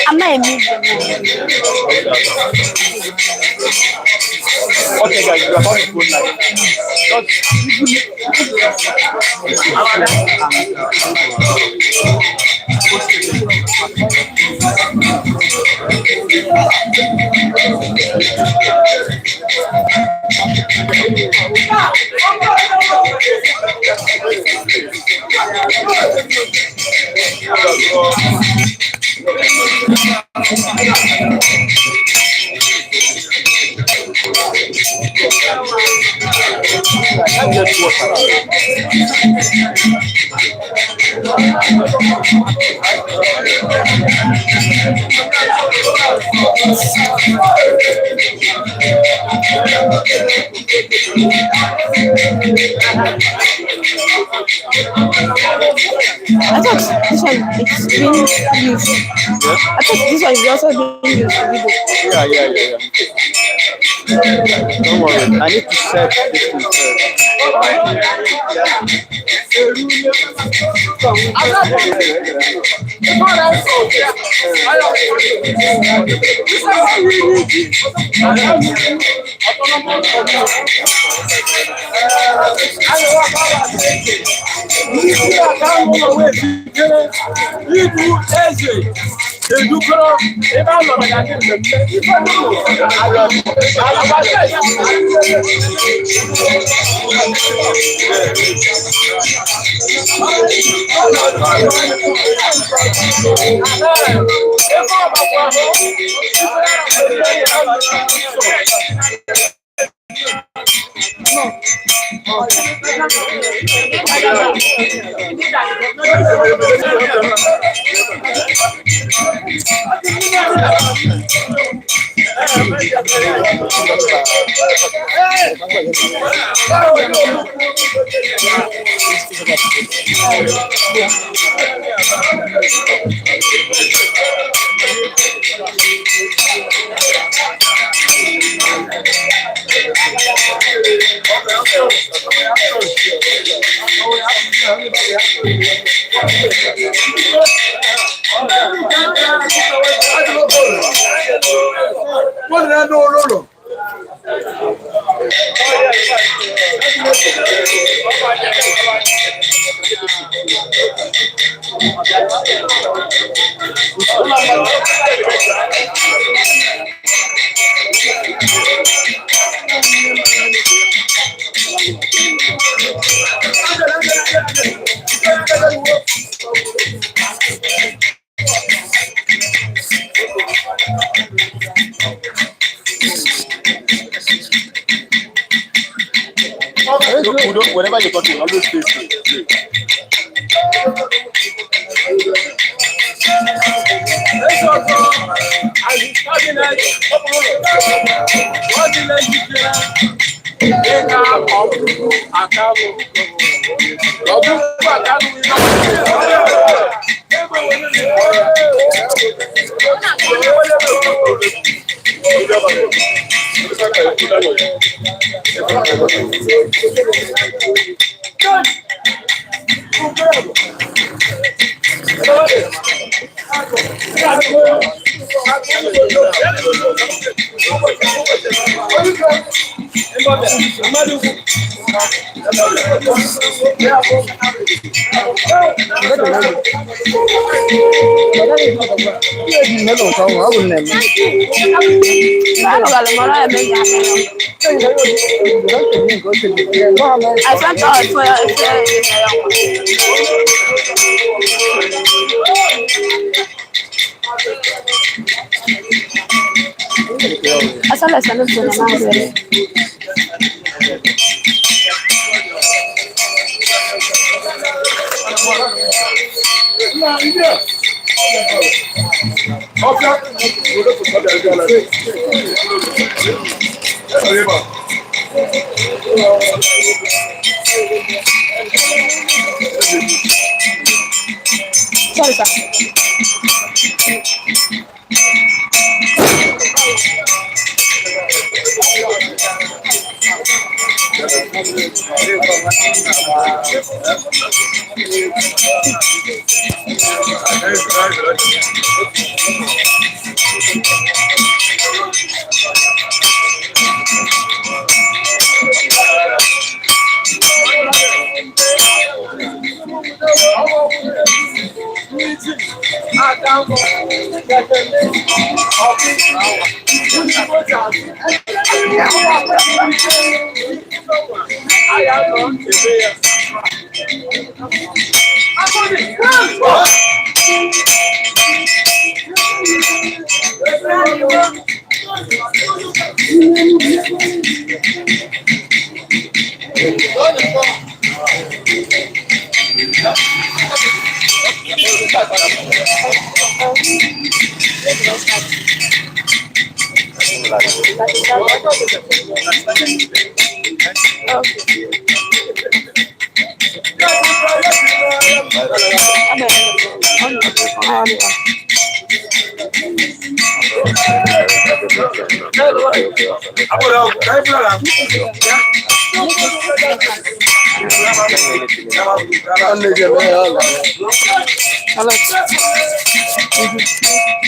I'm not a medium. Okay, guys, we are about to go live. Just I can't get water. I thought this one it's being used. I thought this one is also being used for video. Yeah. Don't worry. I need to set this thing first. We don't, whenever you're talking, always face me. I thought Asala sana sana. Sorry, sir.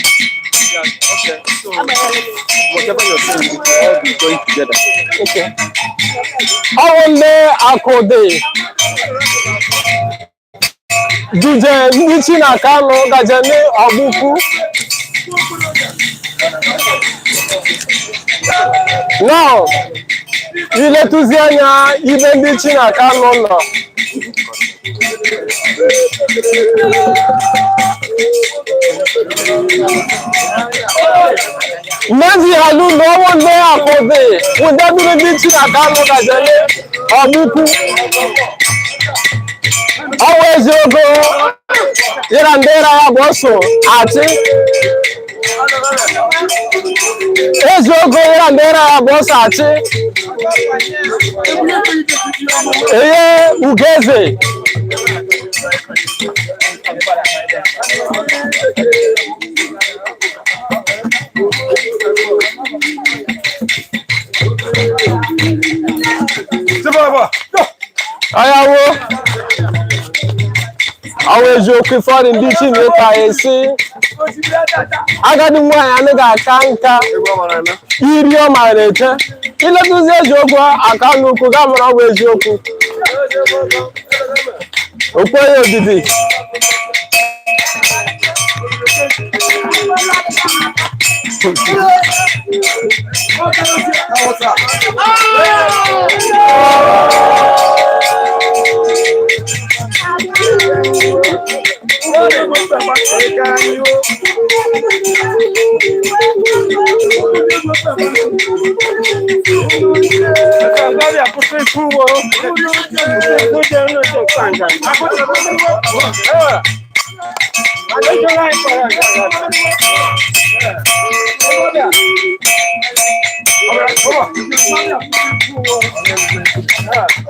Okay, so whatever you're doing, it will all be going together. Okay. Ọwụ ndị Akụdị duje ndị Chinaka-Alụ gaje n'Ọgbukwu. Now, iletụzi anya ibe ndị Chinaka-Alụ nọ. Mmezi halu na ọwụ ndị Akụdị wụde duru ndị Chinaka-Alụ gaje n'Ọgbukwu. Ọwụ eziokwu yịra ndị ra ya bụ ọsọ achị. Eziokwu yịra ndị ra ya bụ ọsọ achị. Eye Ugeze. Ayawo. Ọwụ eziokwu ifeọrụ ndị Chineke esi. Agadi nwaanyị anaghị aka nka. Iri ọ mara ete. Iletụzi eziokwu aka n'ukwu ga mara ọ bụ eziokwu. Okweghị odidi.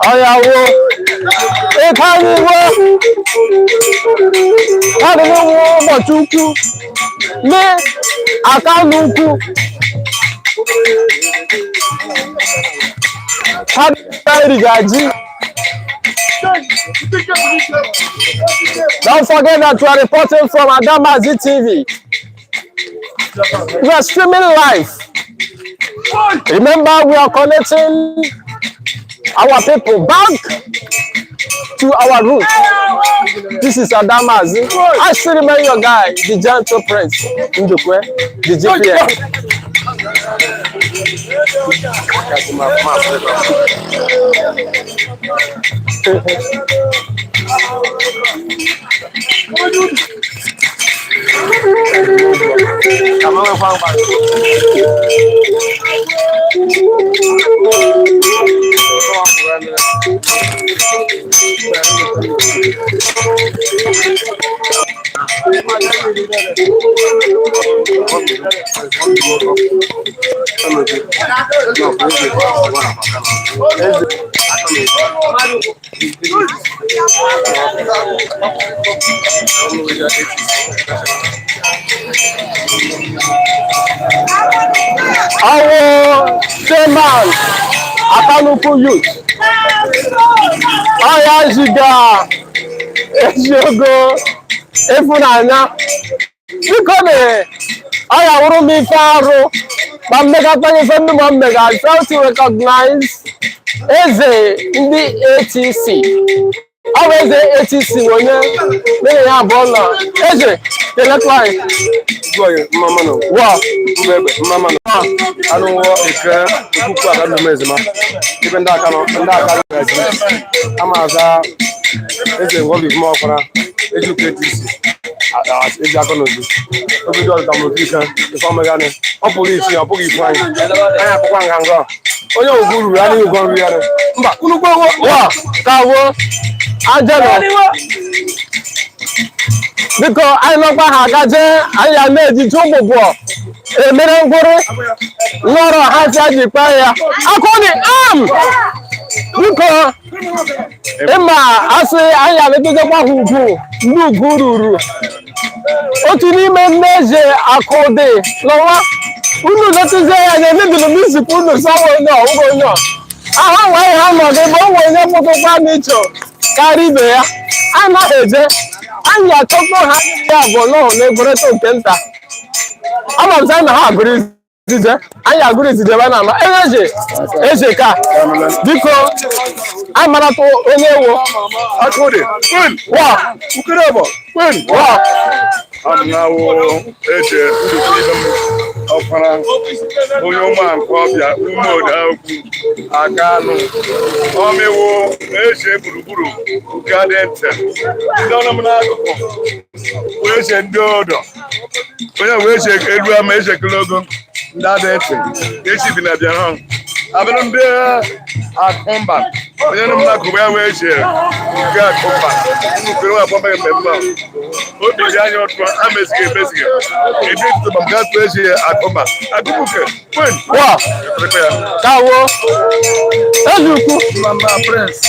Ọyawo. Ịkarịwo. Karịrị nwa ụbọchị ukwu. Mee aka n'ukwu. Ha ji. Don't forget that we are reporting from Adamazi TV. We are streaming live. Remember, we are connecting our people back to our roots. This is Adamazi. I still remain your guy, the gentle prince, Ndukwe, the GPM. Our chairman, Akanu-Ukwu Youth, ọya ziga eziogo ịfụnanya. Biko na ọya wụrụ m ife arụ ma mmekọta ife ndị ma mmega. I fail to recognize eze ndị ATC. Ọ bụ eze ATC onye mere ya abụọ nọ. Eze, kelekwa anyị. Wa. Anụ wọ eke ikuku aka ndụ ezima ibe ndị aka nọ ndị aka nọ ezi ama aza eze ngwobi kuma ọkwara eji ụka eti isi eji akọ n'ozu obi dị ọzụta mụrụ ike ife ọmeghanị ọ pụrụ isi ọ pụghị ifu anyị anyị akpụkwa nganga onye ugwu ruru adịghị ụgwọ nri ya mba unu gbawo. Wa kawo ajenọ. Biko, anyị nọkwa ha agaje, anyị ya na-ejiji ụgbụgbọ emere ngwụrụ lọrọ ha si aji kpaa ya akụni am. Biko, ịma asị anyị aletụzekwa ha ugwu ndị ugwu ruru otu n'ime nne eze akụ dị n'ọnwa unu letụzie ya anya emebiri m izikwa unu sawa onye ọwụghị onye ọ aha nwanyị ha nọ gị ma o nwere onye mkpụtụkwa n'icho karịa ibe ya. Anaghị eje anyị achọkwa ha ya abụọ n'ọhụ na-egwerịta nke nta. Ama m sị na ha agụrụ izije, anyị agụrụ izije ebe a na-ama eze eze ka biko amaratụ onye wo. Akụdị kwen. Wa. Ukerebo kwen. Wa. Amnawo eje ndukwu ibe m ọkwara onye ụmụ ọbịa umeodo okwu aka anụ ọmịwụ eje gburugburu nke adị ntị ndị ọnụ m n'akụkụ wee eje ndị ọdọ onye wee eje elu ama eje kologo ndị adị ntị echi bi na bịa hụ abịrị ndị akụmba onye nọ m n'akụkụ ya wee eje nke akụmba nnukwu nwa akpọmba mmemme a obi dị anya ụtọ amezighị emezighị ebi ntụ ma m gaa tụọ eji akụmba akụmbuke kwen. Wa. Ekwekwe ya. Kawo eze ukwu. Mama Prince.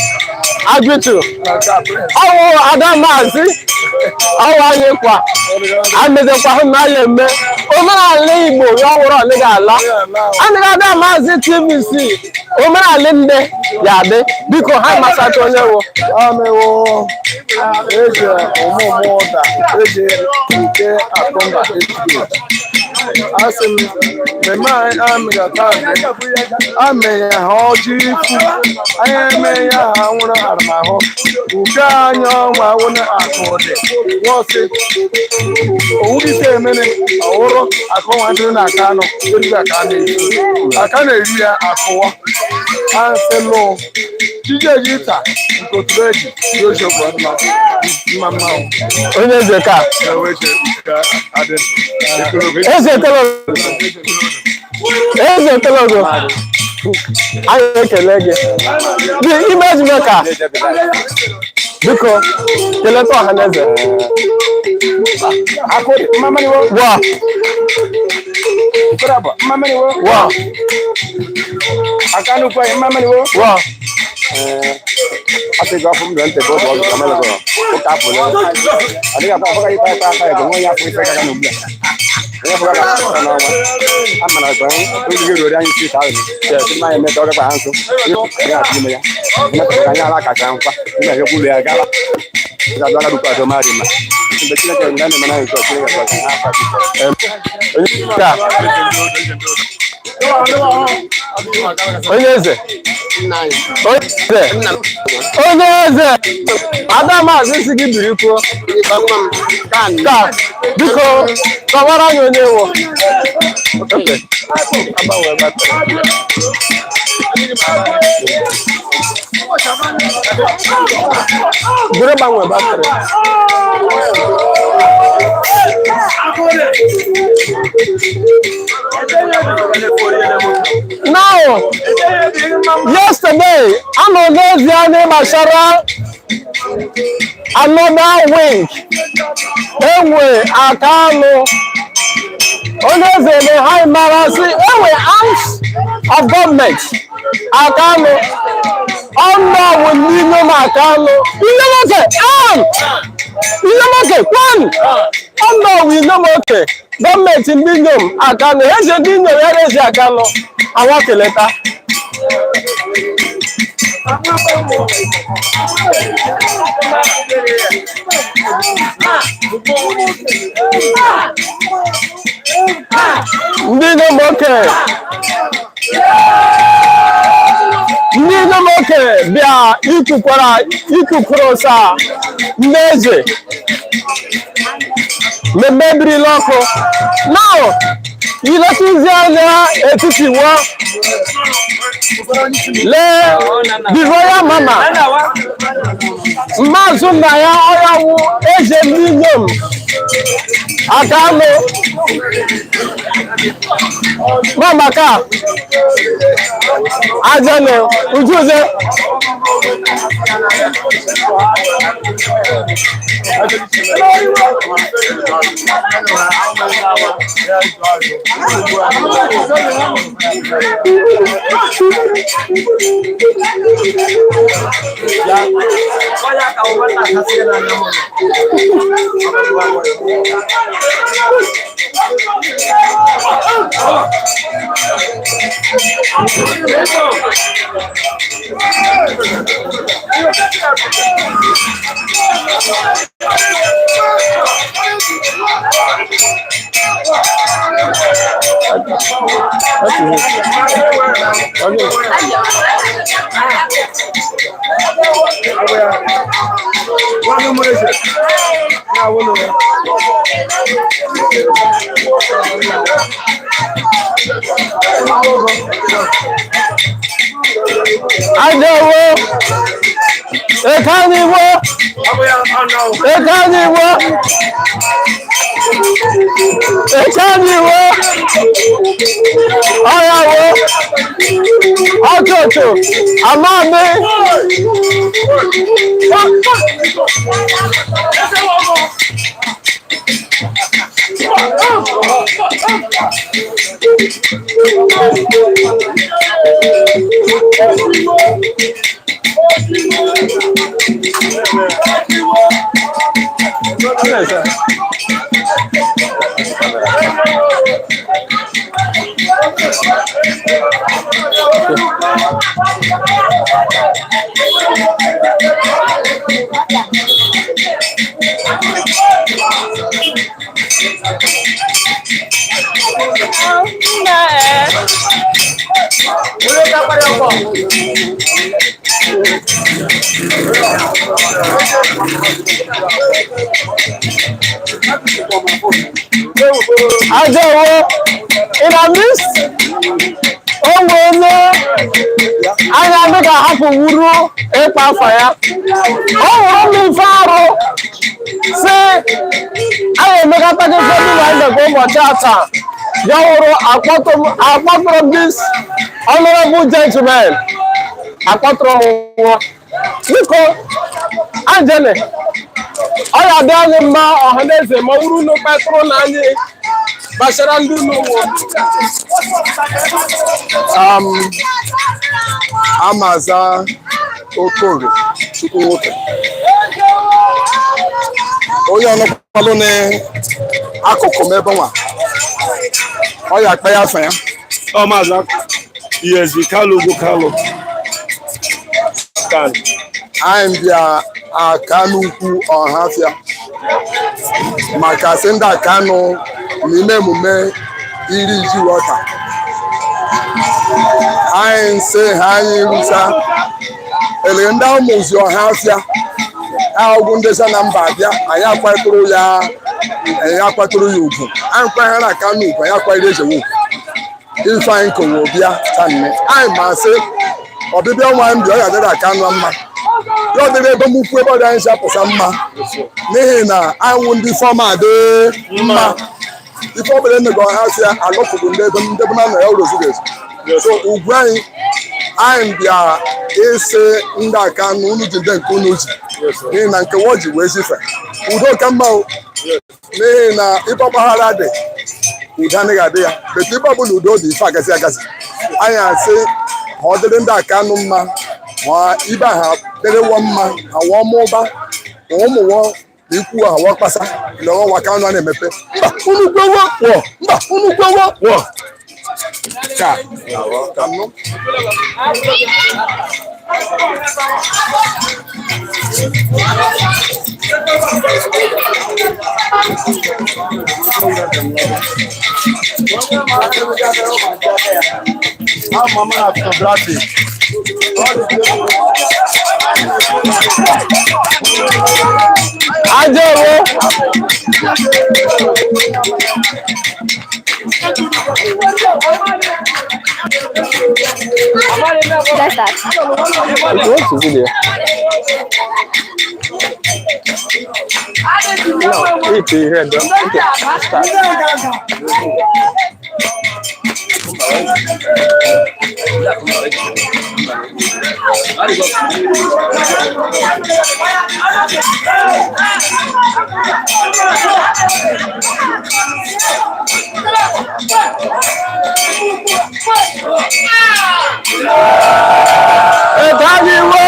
Agụtụ ọwụ ada maazị ọwụ anyị kwa amezekwa hụ na ya eme omenala Igbo ya ọwụrụ ọnịga ala anaghị ada maazị TVC omenala nne ya adị. Biko, ha masata onye wụ. Amewo eze ụmụ ụda eze nke akụmba etiti. Asị m mmemme anyị amịga taa amịghị ha ọjị ifu anyị emeghị ha nwụrụ aramahụ uke anyị ọnwa wụna akụ dị wọsị owurite emere ọwụrụ akụnwa dịrị na aka anụ erighi aka na-eri aka na-eri ya akụwọ asị lụ chijeji taa nke otu eji yoshokwu mma mma mma. Onye eze ka eze kologo, eze kologo, anyị ekele gị. The image maker, biko keleta ọha na eze. Wa. Wa. Wa. Asị gị ọfụ m ntị bụ ụzọ ọzọ mere gọrọ ụka afọ ole adịghị afọ afọ ife aka aka ego nwe ya afọ ife aka n'ugbu a onye fọrọ aka aka n'ọnwa a mara ka onye gị ruo anyị isi ahụ sị mmanya eme ka ọ gakwa ha nso ya atụ ime ya emepụtara anyị ala kacha nkwa ndị na-ekwu ụlọ ya gara ga-abịa aka dukwa adọ mmadụ ma mgbe Chineke nga na-eme na nke Chineke gọzi ha afọ. Onye ka onye eze, onye eze, onye eze ada maazị si gị biri kwuo ka biko kọwara anyị onye wụ. Okay. Agbanwe battery. Buru gbanwe battery. Now, yesterday, anọ n'ezie anyị gbasara Another wing enwe Akanụ onye eze na ha mara sị enwe arms of government Akanụ ọnọwụ n'ime m Akanụ Ilemoke am Ilemoke kwan ọnọwụ Ilemoke gọọmenti ndị inyom Akanụ eze ndị inyom ya ezi Akanụ awa keleta. Ndị inyom oke, ndị inyom oke bịa ikukwara ikukwara ụsa ndị eze mmemme birila ọkụ. Now iletazi anya etiti nwa lee the royal mama mmazụ nna ya ọyawu eze ndị inyom Akanụ mama ka ajene ujuze. Ajewo ekaniwo ekaniwo ekaniwo ọyawo ọtụtụ amami. Ajewo in our midst, onwe onye anya ndị ga-ahapụ wuru ịkpa afa ya. Ọ hụrụ m ife arụ si anyị emekọta gị ife ndị na kwa ụbọchị asaa ya wụrụ akpọtụrụ m this honorable gentleman, akpọtụrụ m nwa biko Angele. Ọ ya dị anyị mma ọha na eze ma ọ bụrụ unu kpetụrụ na anyị gbasara ndị unu wụ. Amaza Okorie Chukwu nwoke onye ọnụkwalụ n'akụkụ m ebe nwa ọ ya akpa ya afa ya. Ọ Maazị Iyezi Kalụ Ugwu Kalụ kan. Anyị bịa Akanụ Ukwu Ọhafịa maka sị ndị Akanụ n'ime emume iri ji wọta anyị sị ha anyị rusa ele ndị amụzi Ọhafịa ahụgụ ndị sa na mba abịa anyị akwatụrụ ya, anyị akwatụrụ ya ugwu, anyị kwanyere Akanụ ugwu, anyị akwanyere eze ugwu. Ife anyị kowo bịa tanne anyị ma sị ọbịbịa nwa anyị bịa ọ ya dịrị Akanụ mma, ya ọ dịrị ebe m ukwu ebe ọ dị anyị si apụta mma, n'ihi na anwụ ndị fọma dị mma. Ife ọbụla emego ha si alọpụrụ ndị ebe ndị ebe na ya ụlọ zuru ezu. So ugwu anyị anyị bịa ịsị ndị Akanụ unu ji ndị nke unu ji. N'ihi na nke wo ji wee zife udo ka mma o. N'ihi na ibe ọgbaghara dị, udo anaghị adị ya. Betu ibe ọbụla udo dị, ife agazi agazi. Anyị asị ma ọ dịrị ndị Akanụ mma, ma ibe ha dịrịwọ mma, ha wụọ mụba, ma ụmụ wọ na ikwu ha wọ kpasa lọghọ wa Kanụ a na-emepe mba unu gwewo wọ mba unu gwewo wọ ka ka nụ. I'm a photography. Ajewo. Should I start? If you want to video. No, if you hear them. Okay, start. Ekayiwo.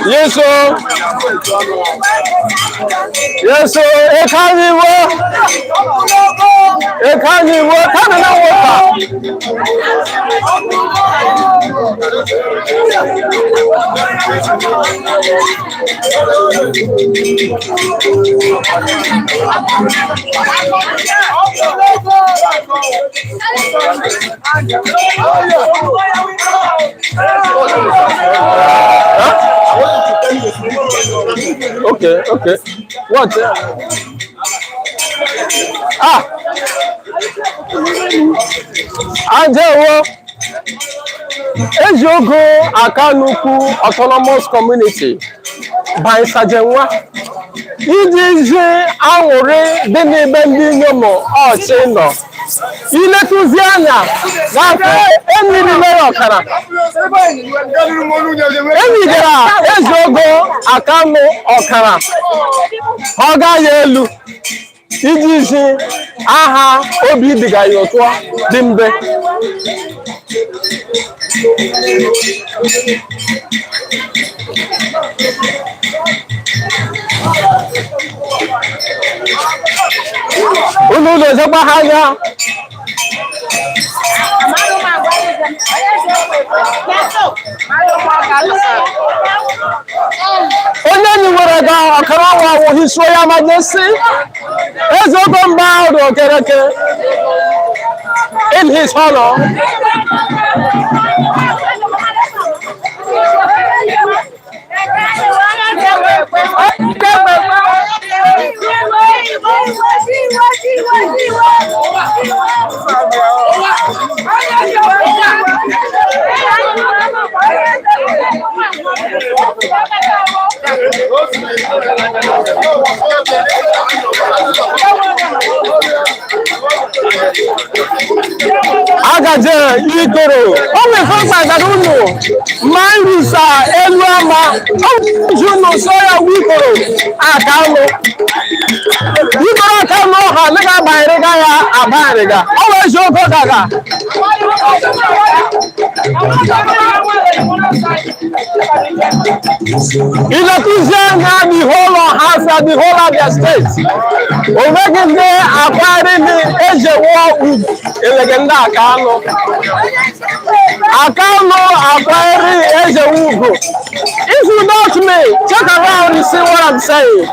Yes, sir. Yes, sir. Ekayiwo. Ekayiwo. Kanu na water. Okay. What? Ah. Ajewo. Eziogo Akanukwu Autonomous Community by Sajenwa. Iji zi aṅụrị dị n'ebe ndị inyom ọchị nọ. Iletụzi anya n'afọ enyiri mere ọkara. Enyigara Eziogo Akanụ ọkara. Ọ gaghị elu iji zi aha obi dịga ya ụtọ dị mbe. Unu na-ezekwa ha anya. Onye nyiwere ga ọkara ọnwa wụ His Royal Majesty Eze Ogomba Okereke in his honor. Agaje ikoro o nwere gbagara unu ma nrisa elu ama ji unu sọ ya wu ikoro Akanụ, ikoro Akanụ ọha nịga abanyerịga ya abanyerịga ọ wee eziokwu gaga. Iletụzi anya the whole Ọhafịa, the whole Abia State, o nweghị ndị akwari ndị ejewo ugwu elege ndị Akanụ. Akanụ akwari ejewo ugwu. If you doubt me, check around and see what I'm saying.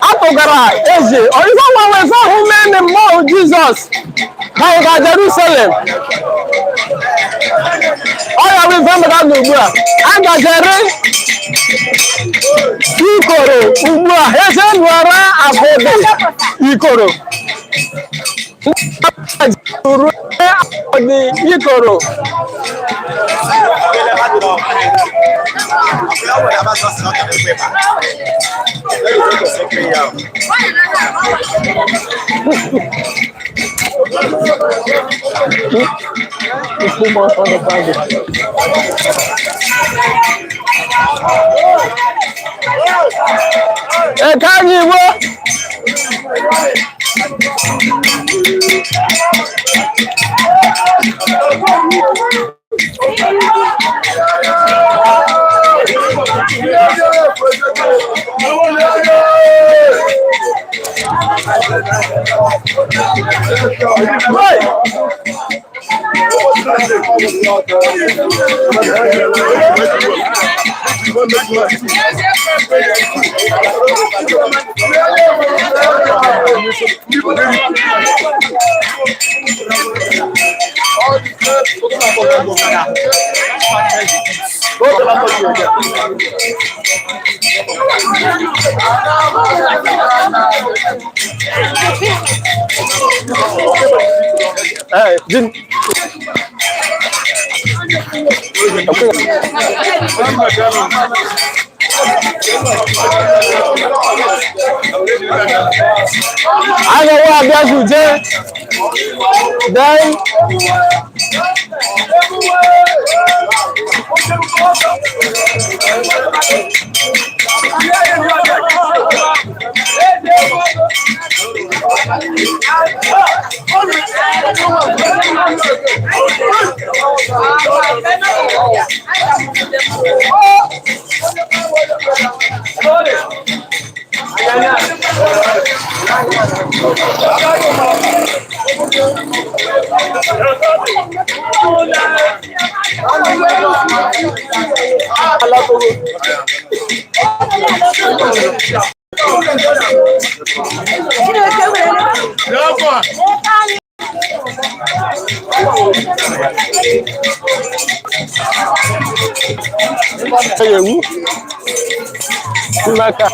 Atụgara eze ife nwa wee hụ mene mmụọ Jizọs. Ha ga Jerusalem. Ọ ya bụ ife mmadụ nọ ugbu a. A gajere Ikoro ugbu a. Eze nụọrọ akụdị Ikoro. Ruo akụdị Ikoro. Eke anyị Igbo. Ee, di Agawa abịazuje. Then ewu Chimaka.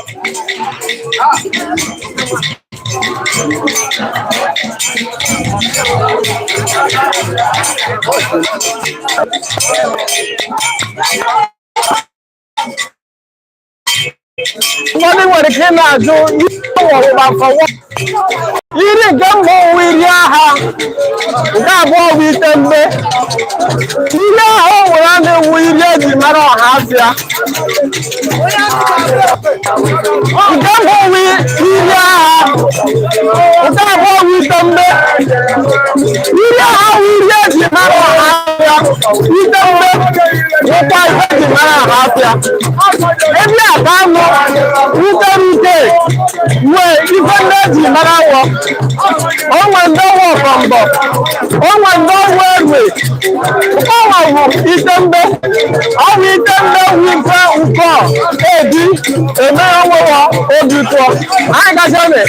Ụfọdụ nwere ike na-ajụ ọgbụgba iri nke mbụ wụ iri agha, nke abụọ wụ ite mgbe iri ahụ nwere a na-ewu iri eji mara ọha afịa. Nke mbụ wụ iri agha, nke abụọ wụ ite mgbe iri agha wụ iri eji mara ọha afịa, ite mgbe wụkwa ihe eji mara ọha afịa. Ebe a ka anụ rute rute nwee ife ndị eji mara awọ. Onwe ndị ọwụ ọkọmbọ, onwe ndị ọwụ egbe, ọnwa wụ ite mgbe ọwụ ite mgbe wụ ife ụkọ eji eme onwewa obi ụtọ. Anyị gachane.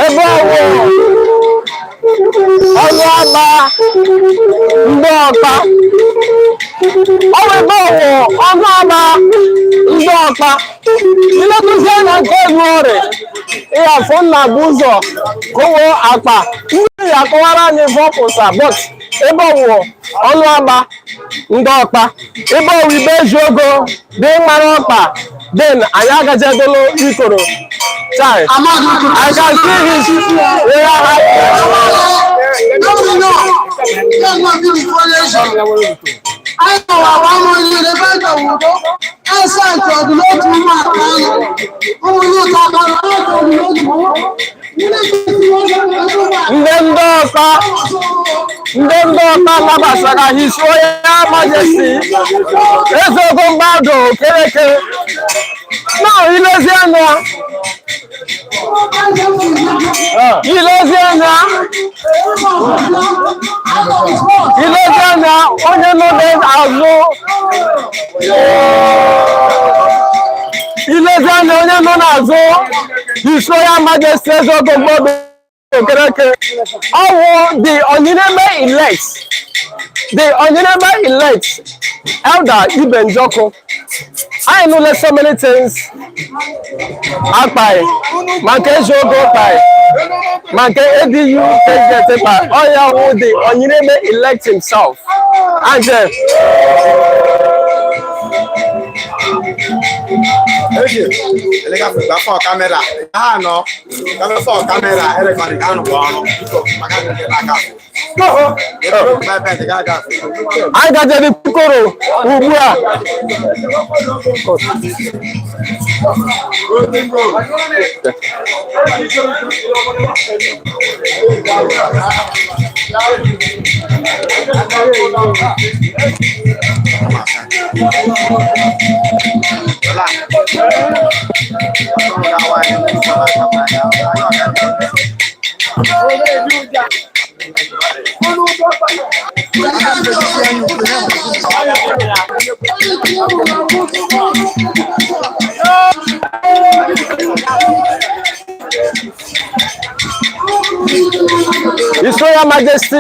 Ebe ọwụ ọnụ ọma ndị ọkpa, ọwụ ebe ọwụ ọnụ ọma ndị ọkpa. Iletụzie anya nke elu ọrịa ịghafụ nna bụ ụzọ kụwo akpa ndị ya akọwara anyị vọpụsa, but ebe ọwụ ọnụ agba ndị ọkpa ebe ọwụ ibe eji ogo dị mara ọkpa, then anyị agajedolo Ikoro. Chai, I can see his royal highness. Anyị nọwara ọnụ niile ebe anyị udo esentị ọdịnotu ụmụaka anyị ụmụ ụtọ akara otu ọdịnotu Ndị ọkpa, ndị ọkpa nabasara His Royal Majesty Eze Ogombado Okereke. Now ilezi anya onye nọ n'azụ, ilezi anya onye nọ n'azụ His Royal Majesty Eze Ogombado Okereke, ọwụ the Onyineme elect, the Onyineme elect, Elder Ibe Njoku. Anyị nụle so many things akpai ma nke Ezeogo kpai ma nke ADU president kpai. Ọya wụ the Onyineme elect himself. And Eji, elega fụta fọ camera. Ha nọ, kamera fọ camera, erekọrị ka anụ ọrụ. Biko, maka ndị na-aka. Anyị gajere Ikoro ugbu a. His Royal Majesty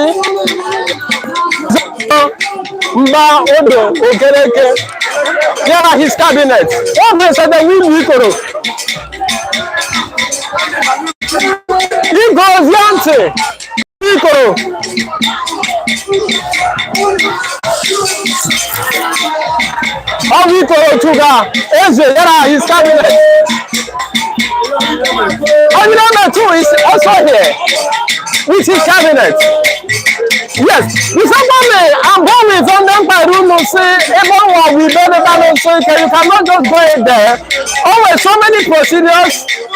Mba Odo Okereke ya na his cabinet. Ọ bụ nsede nwunye Ikoro igozie ntị Ikoro. Ọ bụ Ikoro tụga eze ya na his cabinet. Onyineme too is also here with his cabinet. Yes, Isabelle, I'm with on them by room say even what we better than so you cannot just go in there. Always so many procedures.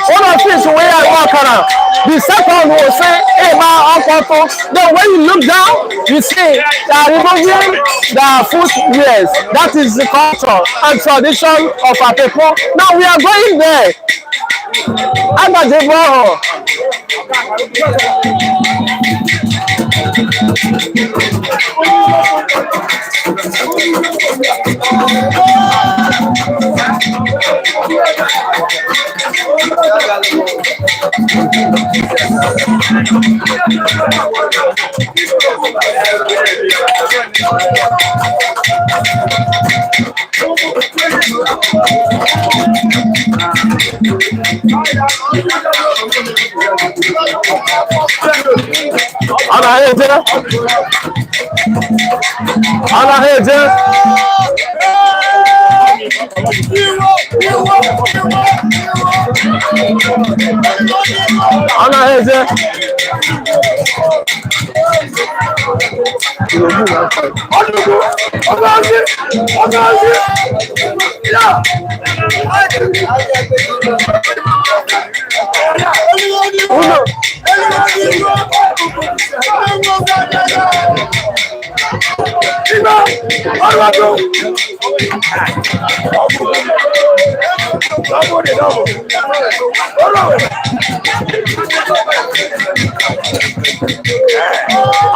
One of things wey I walk around. The second will say, "Hey, ma, Okpoto." Then when you look down, you see they are removing the footwears. That is the culture and tradition of our people. Now we are going there. Agajebo ahụ. Anaghị eje. Anaghị eje. Anaghị eje. Ọdụgụ, ọgazi, ọgazi, ya. Unu. Igba, ọdụgụ. Double the double. Ọdụgụ.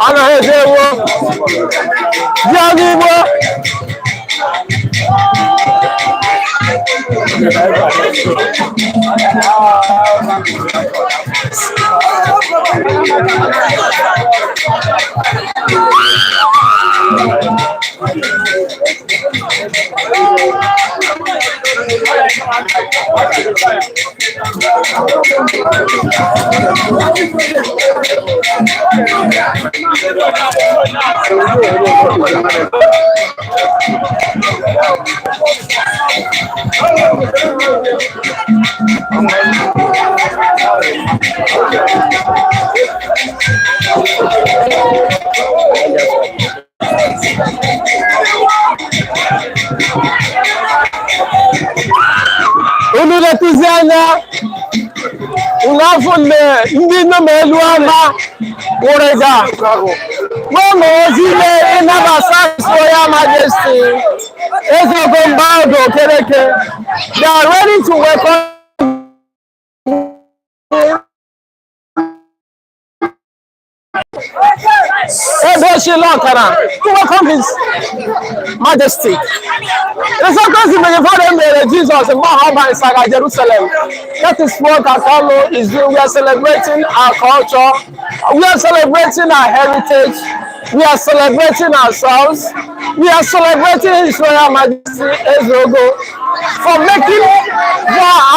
Anaghị eje ewo. Ji ọgụ Igbo. Unu letụzi anya, unu afọ nne ndị nọ n'elu ama wụrịga n'ụlọ ozi ime ịnabata His Royal Majesty Eze Ogombaudo Okereke. They are ready to welcome Ebe Ọkara to welcome His Majesty. The second mere Jizọs mgbe ọ banyesara Jerusalem. That is what Akanu is doing. We are celebrating our culture. We are celebrating our heritage. We are celebrating ourselves. We are celebrating His Royal Majesty Ezeogo for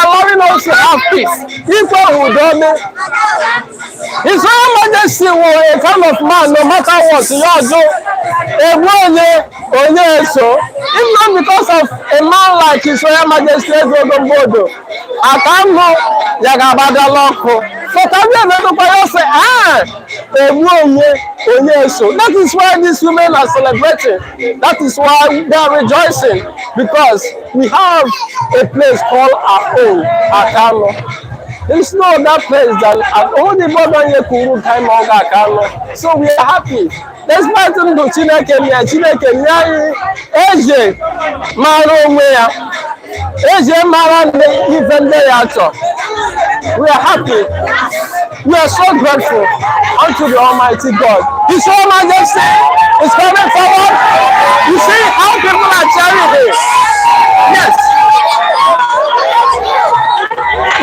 allowing us to have peace. Ikwe Udome. His Royal Majesty was a kind of man, no matter what, ya ọjụ egbu onye onye eso. If not because of a man like His Royal Majesty Ezeogo Mbodo, Akanu ya ga-agbadala ọkụ. But abịa emedokwa ya sị, ah, egbu onye onye eso. That is why these women are celebrating. That is why they are rejoicing. Because we have a place called our own, Akanu. There's no other place than only Bodo Kuru time Oga Akanu. So we are happy. Despite ndụ Chineke nye Chineke nye anyị eze mara onwe ya, eze mara ife ndị ya chọ. We are happy. We are so grateful unto the Almighty God. His Royal Majesty is coming forward. You see how people are cheering him. Yes.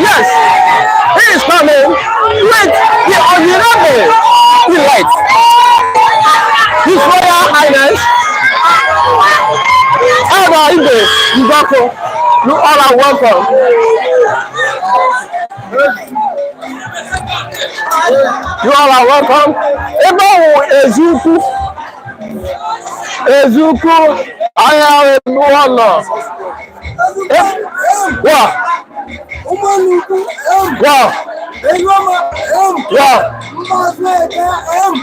Yes. He is coming with the Honorable elect, His Royal Highness Elder Ibe Mbako. You all are welcome. You all are welcome. Ebe ọwụ Eziukwu. Eziukwu ahịa ebe ọ nọ. Wa. Wa.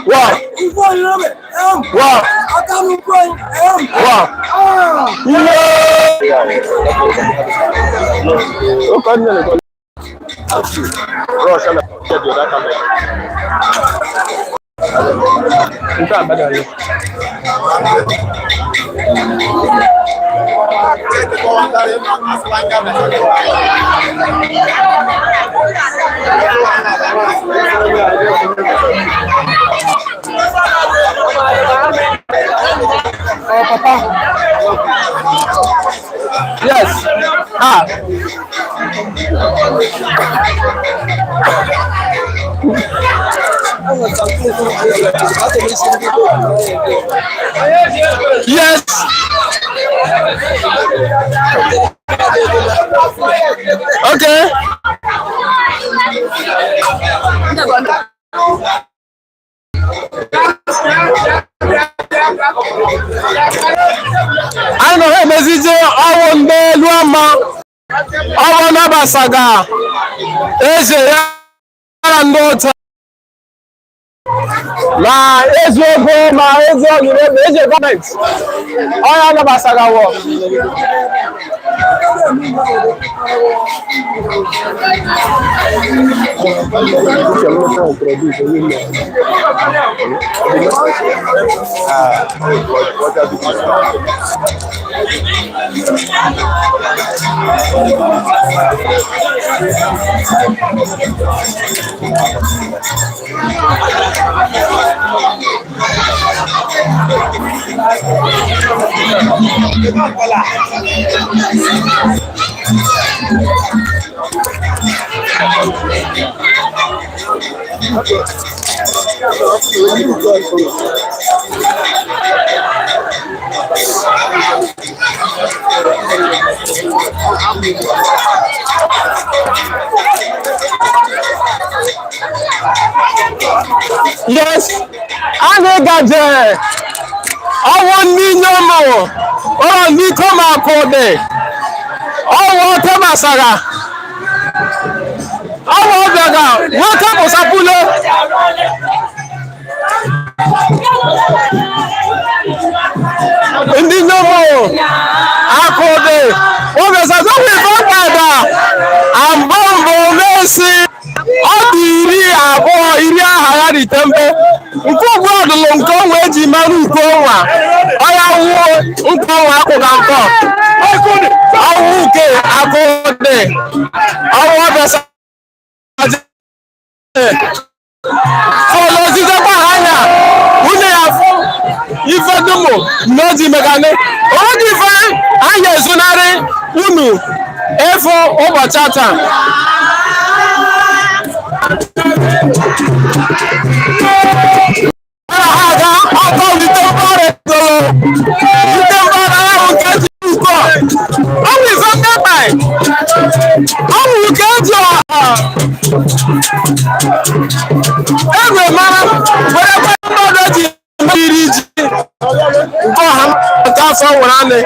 Wa. Wa. Wa. Wa. Ihe. Ó kọ́ ní ẹnìkan. Rush and get the other camera. Nke a gbadara. Oh, papa. Yes. Ah. Yes. Okay. Anyị nọ ha emezije ọwụ ndị elu ama ọwụ nabasaga eze ya na ndị ụta ma eziokwu ma ezi ọnyere ma eze gọọmenti ọya nabasagawo. Yes, anyị gaje ọwụ ndị inyom ụlọ ndị ikom akụdị ọwụ oke masara ọwụ ọbịaga nwoke bụsapụlo. Ndị inyom akụdị ogesazowi gbada ambụ mbụ na-esi ọ dị 20 iri aha ya rite mbe nke ugbu ọdụlụ nke ọnwa eji mara uko ọnwa ọya wuo nke ọnwa akwụga nkọ ọwụ uke akụdị ọwụ ọbịasa fọlọzizekwa anya nwunye ya fụ ife dumu n'oji megani oge ife anya ezunarị unu efu ụbọchị taa. Ha ọkọ wite mkpọrọ tolo wite mkpọrọ ahụ nke ji ukọ ọ bụ ife mmekpa ọ bụ nke eji ọha egwe mara were kwe mmadụ ji iri ji nke ọha nke afọ nwere anị.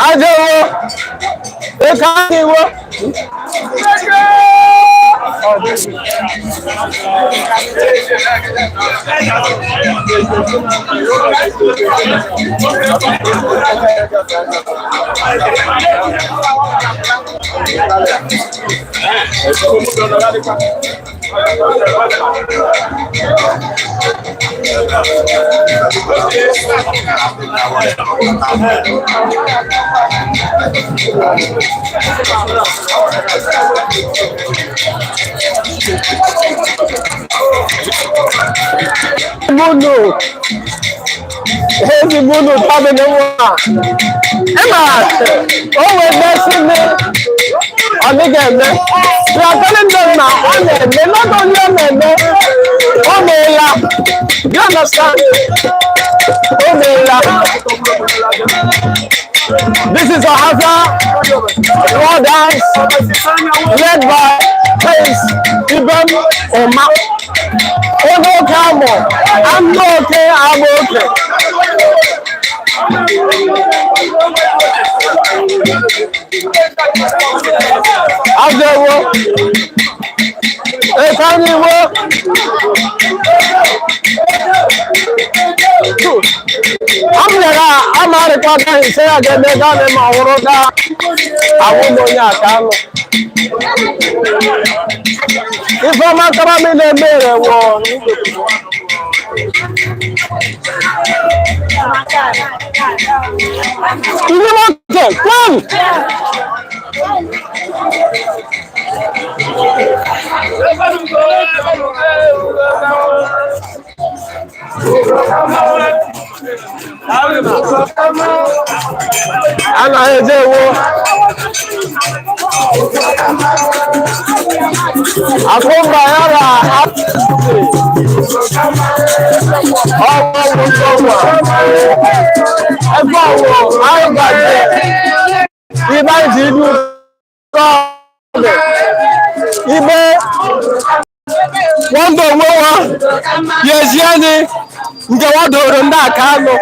Ajewo, ekaaniwo. Bunu. Ezi bunu tabi ne wa. Emma, o we besi ni ọ dịghị eme. We are telling them na ọ na-eme, not only ọ na-eme, o meela. You understand? O meela. This is Ohafia war dance led by Prince Ibem Oma. Onye oke amụ, anụ oke ama oke. Ajewo, Ekaniwo. Amụnyere amarịkwa gaghị ise ya ga-eme gaa ma ọ gaa awụ m onye aka anụ. Ifeọma karami na-emere wụ. Ndị nwoke, kwem! Anaghị eje ewo. Akụmba ya na apịtị. Ọwọ́ wo tó wà. Ẹgbẹ́ wo anyị gaje ibe anyị ji idu kọọlụ. Ibe wọ́n do onwe wa yezie ni nke wọ́n doro ndị aka anụ.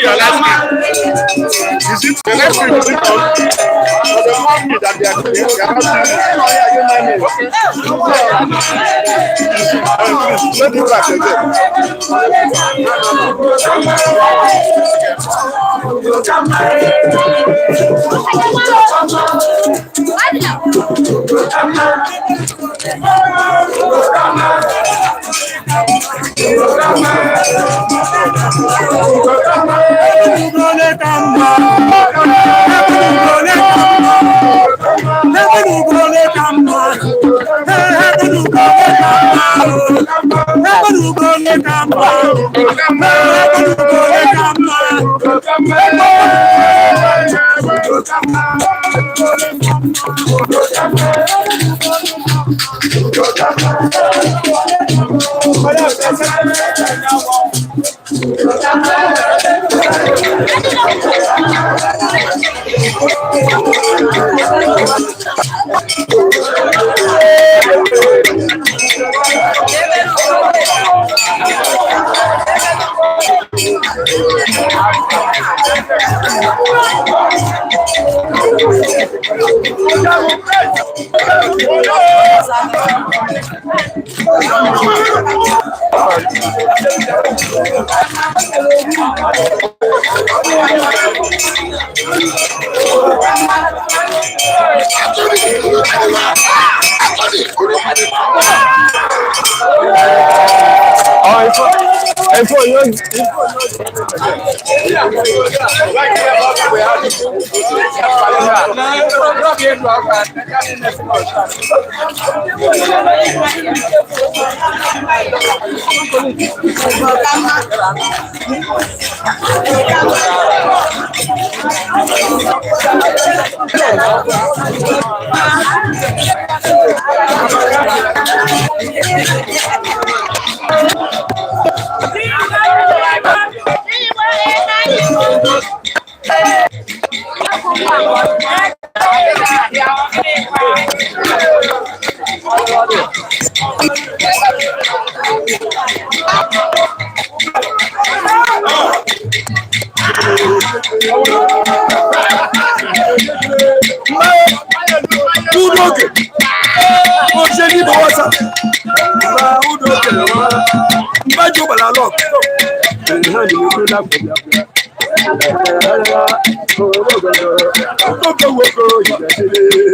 Your last name. Is it the next week? Is it on? For the company that they are not. Okay. Let it back again. Ọ ifo ifo yóò Udoke. Oṣé ní Bọ́wọ́sà. Bá Udoke lọ́wọ́. Mbájú bàlá lọ. Udoke woko ìdẹ̀dẹ̀lẹ̀.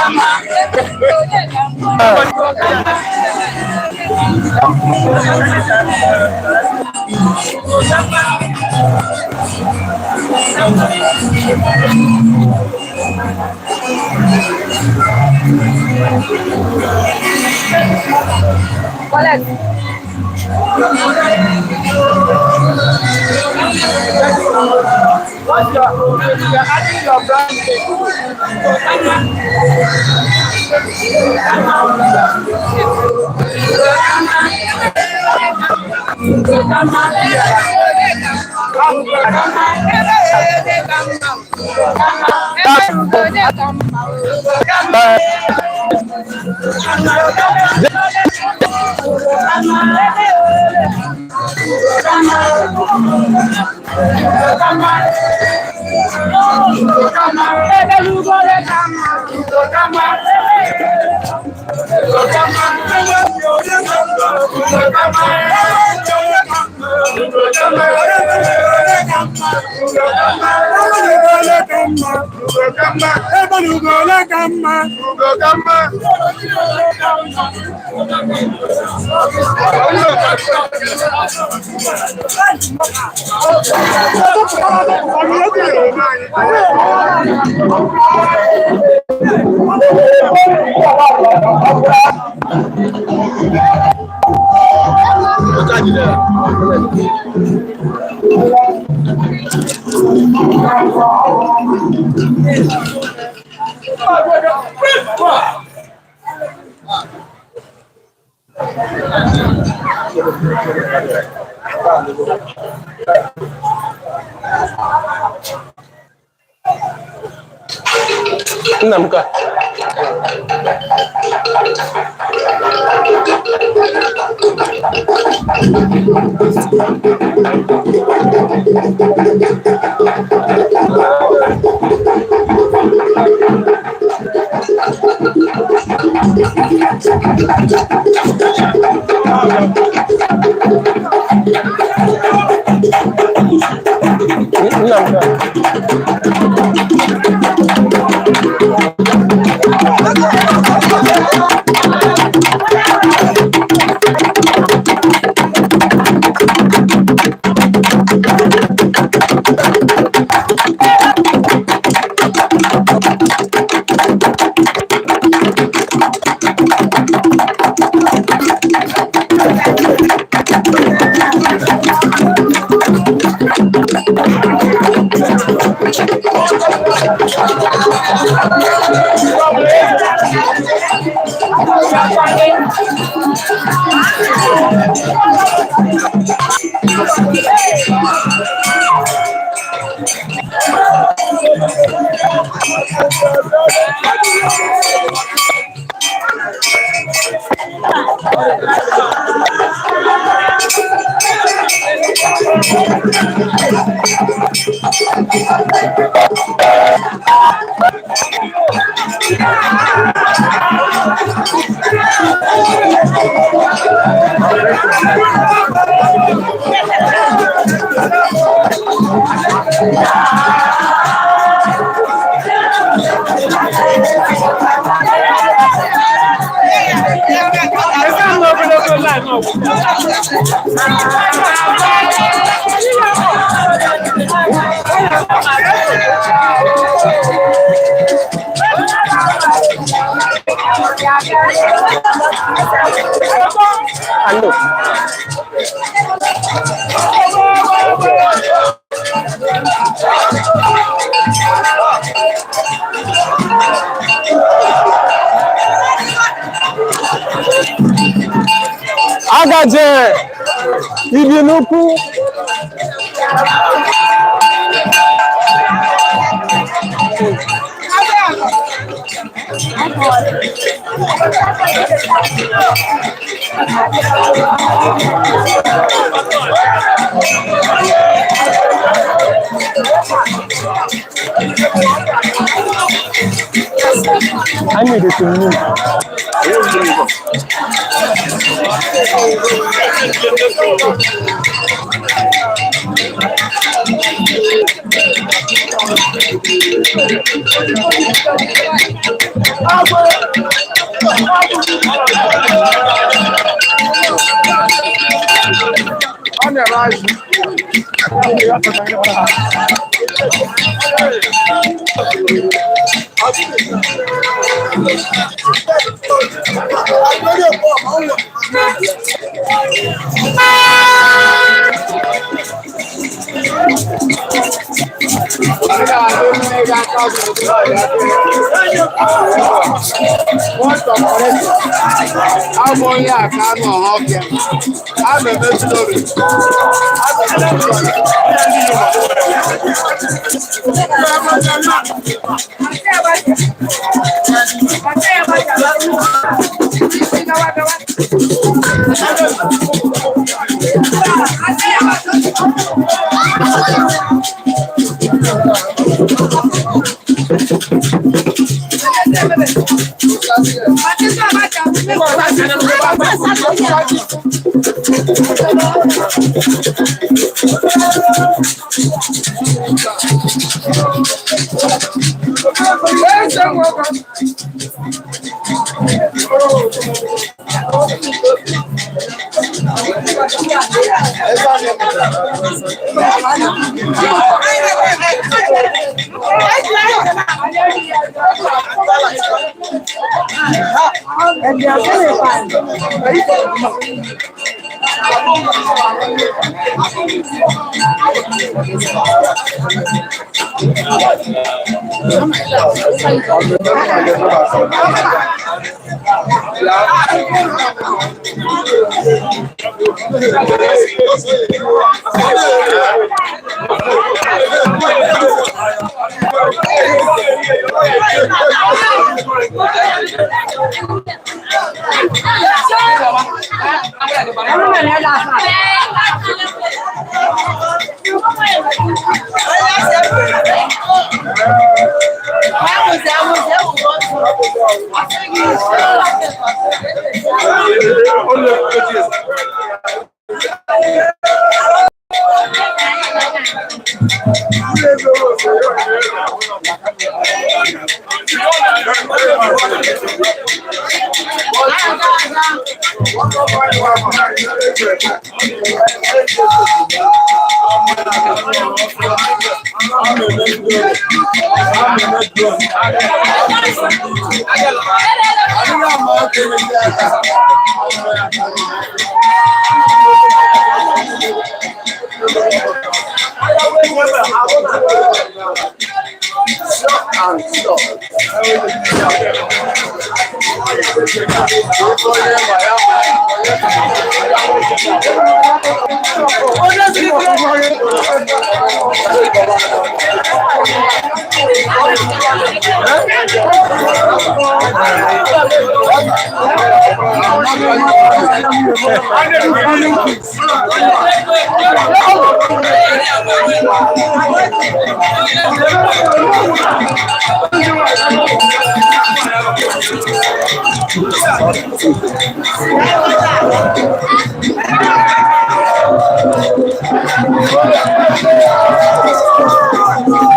Nna m ka. Nna m ka. Alo. Agaje ibi n'ukwu. I need it to move. Abụ onye aka nọ ọhịa. A na-emechi lori.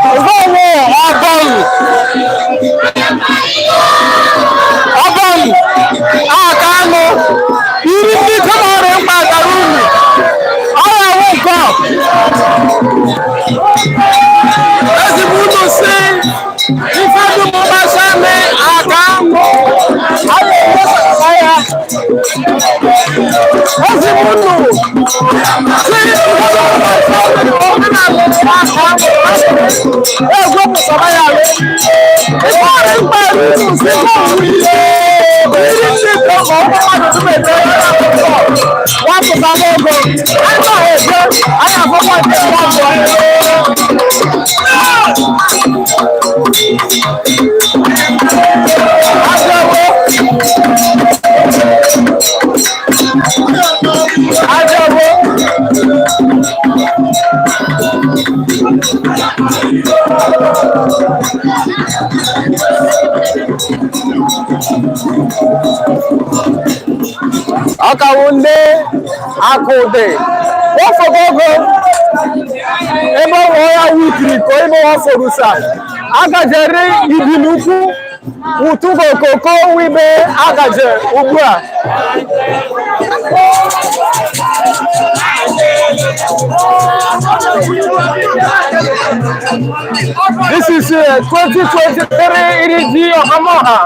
Ọgọ́wọ́ ọgọ́rùn. Ọgọ́rùn. Àkànú. Iri ndị kọmọrị mkpa gara unu. Ọ ya wụ nke ọ. Ezigbo unu si ife dum gbasa mi àkànú. A ga-ewesasa ya. Ezigbo unu si ife dum gbasa mi omenala àkànú. Egwepụtara ya ịkpọrọ mkpa unu si iri ndị ka ọ mmadụ tupu ete wapụta n'ego anyị eje anyị afọkwa nke mmadụ. Ajọwo. Ajọwo. Ọkawu ndị akụdị wọ́n ogo ebe ọ wụọ ya wikiri ka ebe ọ fọrọ sa agajere ibi n'ukwu. Utugo koko wibe agaje ugbu a. This is 2023 Iriji Ohamoha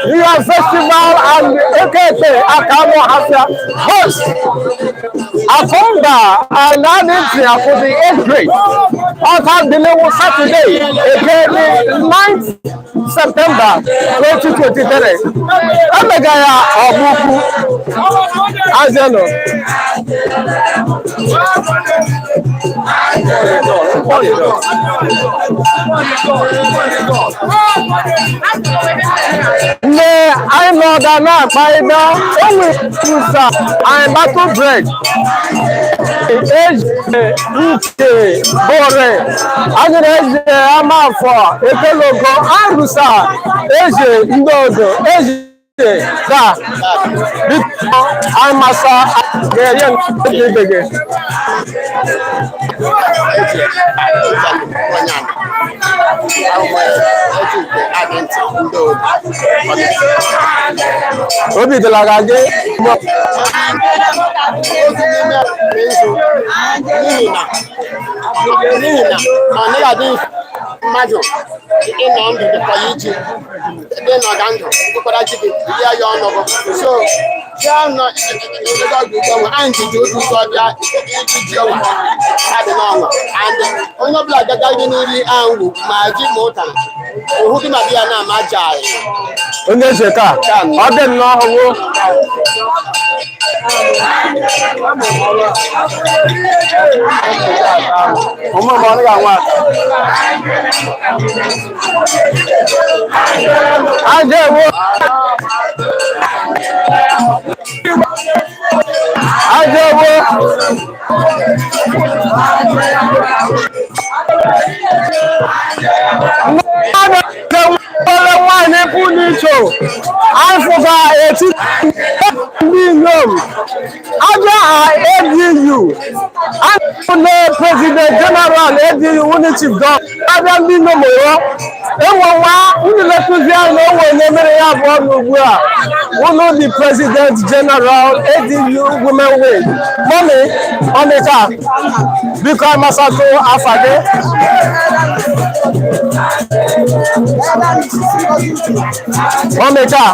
New Year Festival and Ekete Akamo Hafia host Akonda and Aninti for the 8th grade. Ọta Delewo Saturday, again 9th September 2023. Emega ya ọgbụkwu. Azeno. Nne anyị nọ ga na-akpa ịda onwe kwusa anyị battle bread eji nke bore anyị na-eji ama afọ ekelogo arụsa eji ndị ọzọ eji da biko anyị masa ga-enye nke ibe gị. Obi dịla ga gị. N'ihi na ọ naghị adị mmadụ ịnọ ndụ dịkwa ya iji dị nọga ndụ dịkwara chi gị rie ya ọnụ gị so ya nọ ebe ọgụ ugbo nwe anyị ji otu ụzọ bịa iji ji ọnwa adị n'ọnwa and onye ọbụla gagaghị n'iri ahụ ma ji ma ụtara ohu gị ma di ya na-ama aja anyị. Onye eze ka ọ dị nnọọ ọhụrụ. Ụmụ m ọ ga-anwa ata. Ajewo. Ajewo. Nwere nwaanyị pụrụ iche afụga etiti ndị inyom abịa ADU anụ president general ADU wuni chief don abịa ndị inyom ụrọ enwewa unu letụzi anya na onwe onye mere ya abụọ n'ugbu a unu the president general ADU women wing mọmi ọmịka biko amasatụ afa gị. Ọmịka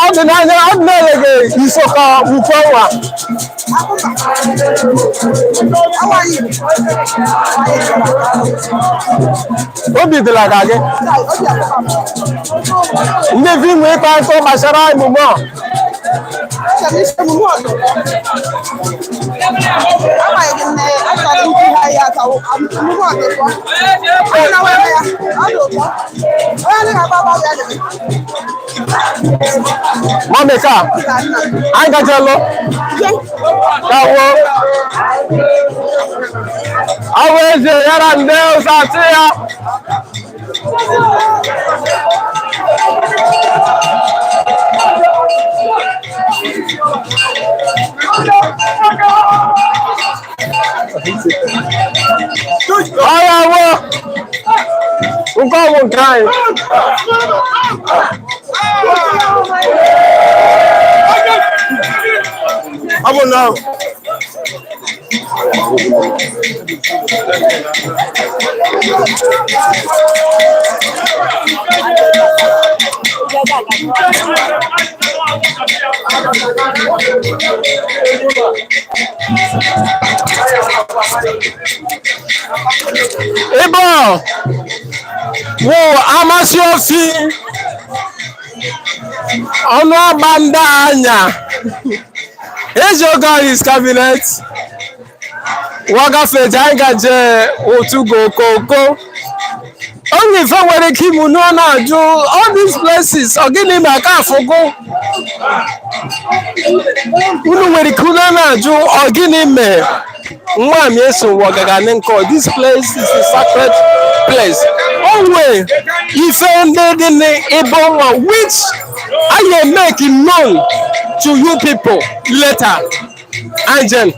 ọdịnanya ọdịnala gị isokọ ukwu ọnwa. Obi dịla ka gị ndị vi nwee ịkpa nkọ gbasara emume a. Mọmịka anyị gajelụ kawo awụ eze yara ndị ụzọ atị ya. Ọya wo nke ọgwụ nke anyị. Ọ bụ na Ebe a wụ amasị ofi ọnụ ọgba ndị anya eji oge his cabinet wagafeji anyị gaje otu koko onye ife nwere ike imu n'ọ na-ajụ all these places ọ gịnị ma aka afụgo unu nwere ike unu na-ajụ ọ gịnị mee nwa m eso wọgaga nkọ. This place is a sacred place. Onwe ife ndị dị n'ebe ọnwa which I will make known to you people later. Angel.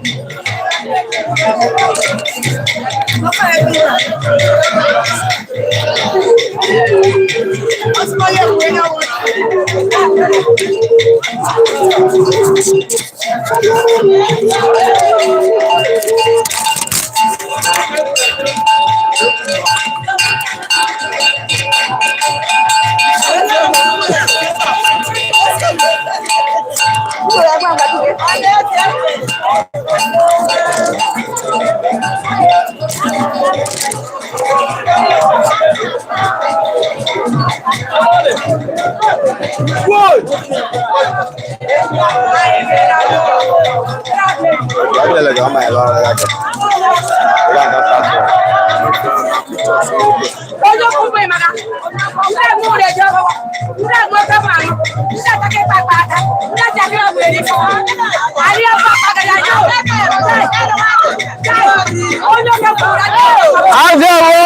Ajewo!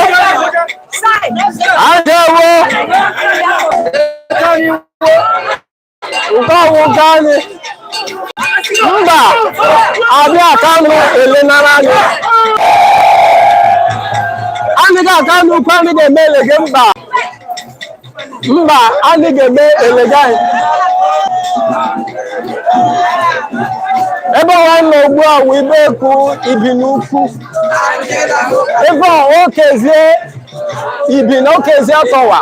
Ajewo! Nke ọwụ nke anyị. Mba! Abịa Kanu elenara anyị. Anyị ga-aka n'ukwu anyị ga-eme elege mba. Mba, anyị ga-eme elege anyị. Ebe ọwa nọ ugbu a wụ ibe ekwu ibi n'ukwu. Ebe ọ okezie ibi na okezie tọwa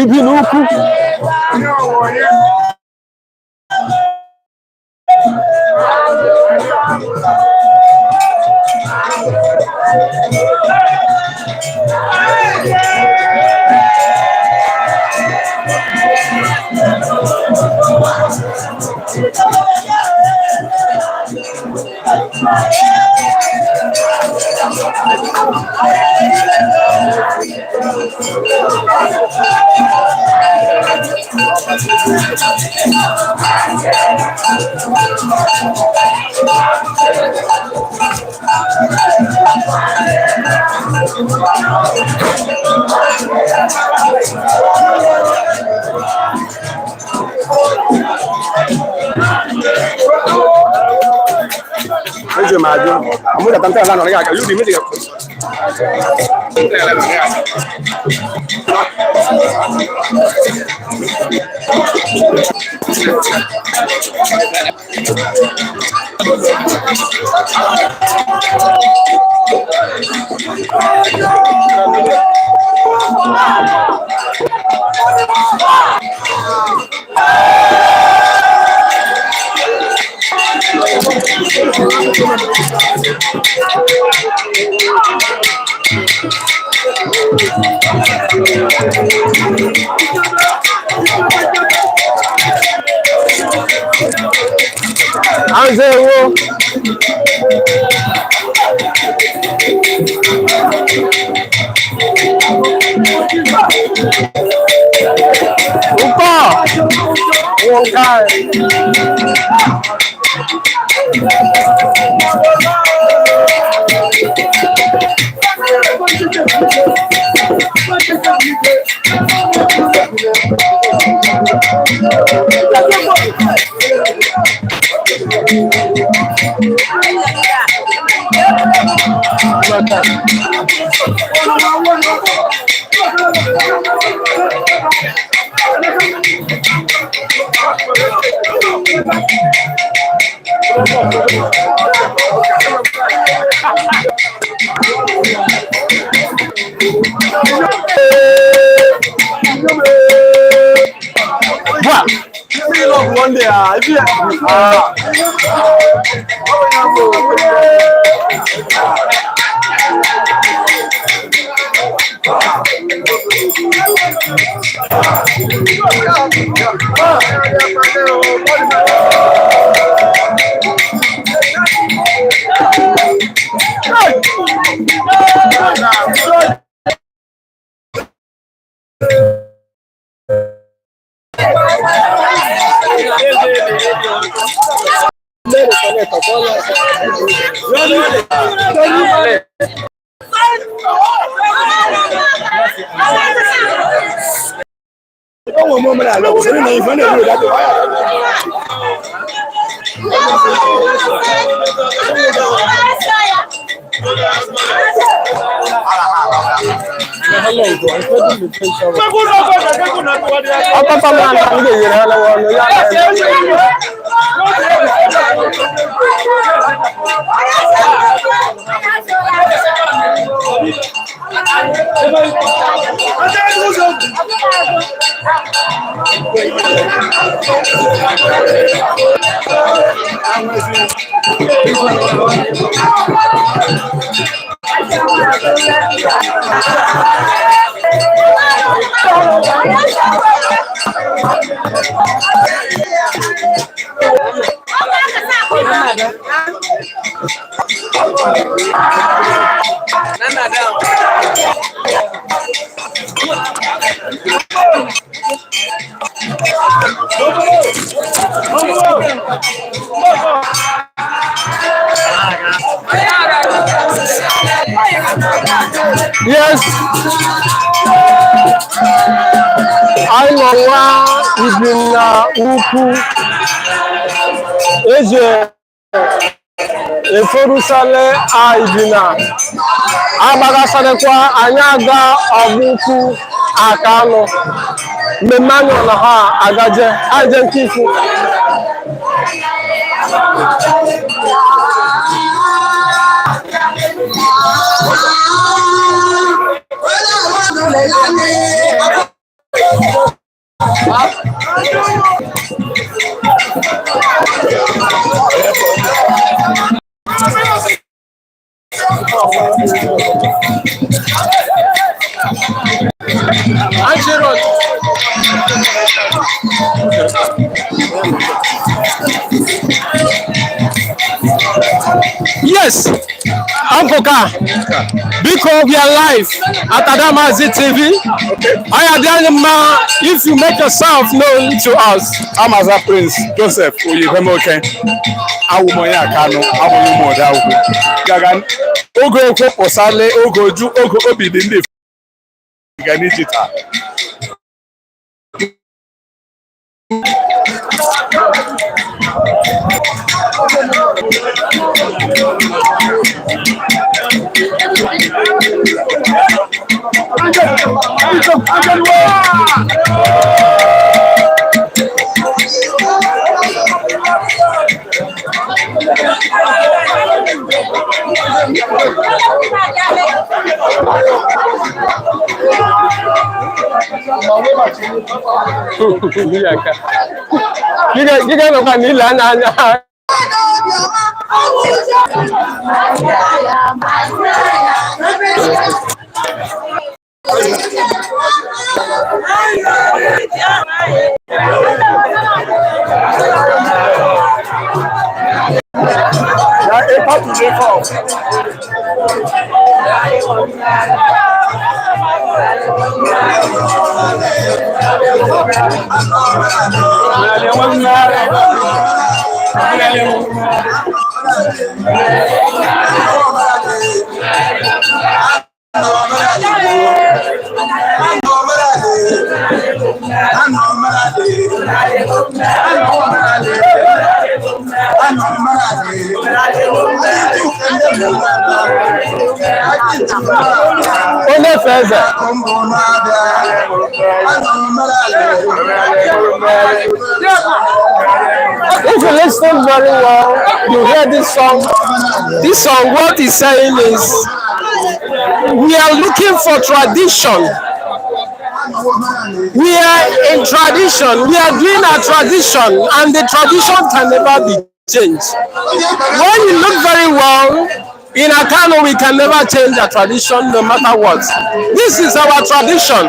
ibi n'ukwu. Eji m ajụ, amụdata nke ala nọrọ ya aka, yubi mmiri. Ajewo! Ụkọ wụ nke anyị. Bua! Ọkpọkọ m na ndị yiri ha lọwọ ọnụ ya na. Yes. Anyị nọ nwa ibi na ukwu eji eforusale a ibina agbagasalekwa anyị aga ọgbụ ukwu aka anụ mmemme anyị nọ na ha agaje aje nke ifu. Yes, Uncle Ka, biko, we are live at Adamazi TV. I am mma if you make yourself known to us. Amaza Prince Joseph Oyibemoke, awụ m onye Akanụ, abụghị ụmụ Odeakwụ. Gaga oge okwu pụsale oge oju oge obi dị ndị ga n'iji taa. Gịga nọkwa n'ile anya anya. Ya ịkpatụje kọp. Onye fe eze. If you listen very well, you hear this song. This song, what it's saying is, we are looking for tradition. We are in tradition. We are doing our tradition, and the tradition can never be changed. When you look very well, in Akanu, we can never change our tradition no matter what. This is our tradition.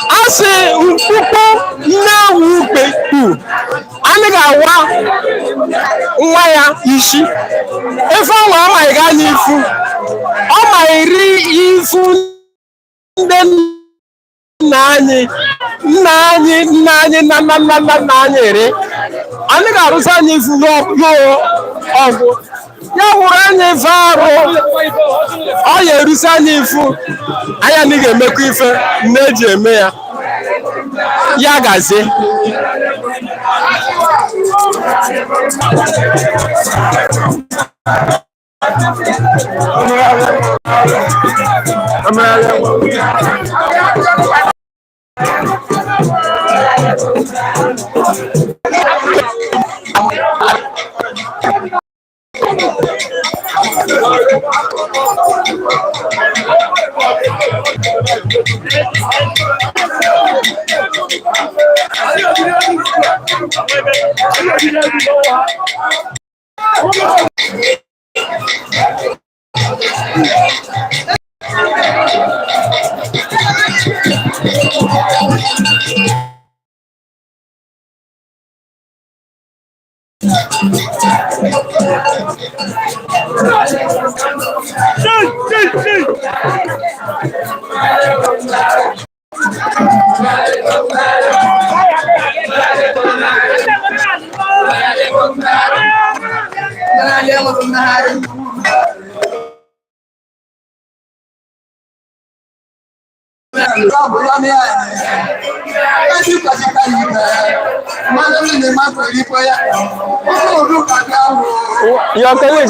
A sị mkpụkpụ nne wukpe anyị ga-awa nwa ya isi ife ọnwa amaghị anya ifu ọ ma iri ifu ndị nna anyị, nna anyị, nna anyị, nna nna nna nna nna anyị ere anyị ga-arụzi anyị ifu ọgwụ ya wụrụ anyị ife arụ ọ ya erusi anyị ifu anyị anaghị emekwa ife nne eji eme ya ya gazie. Your colleague.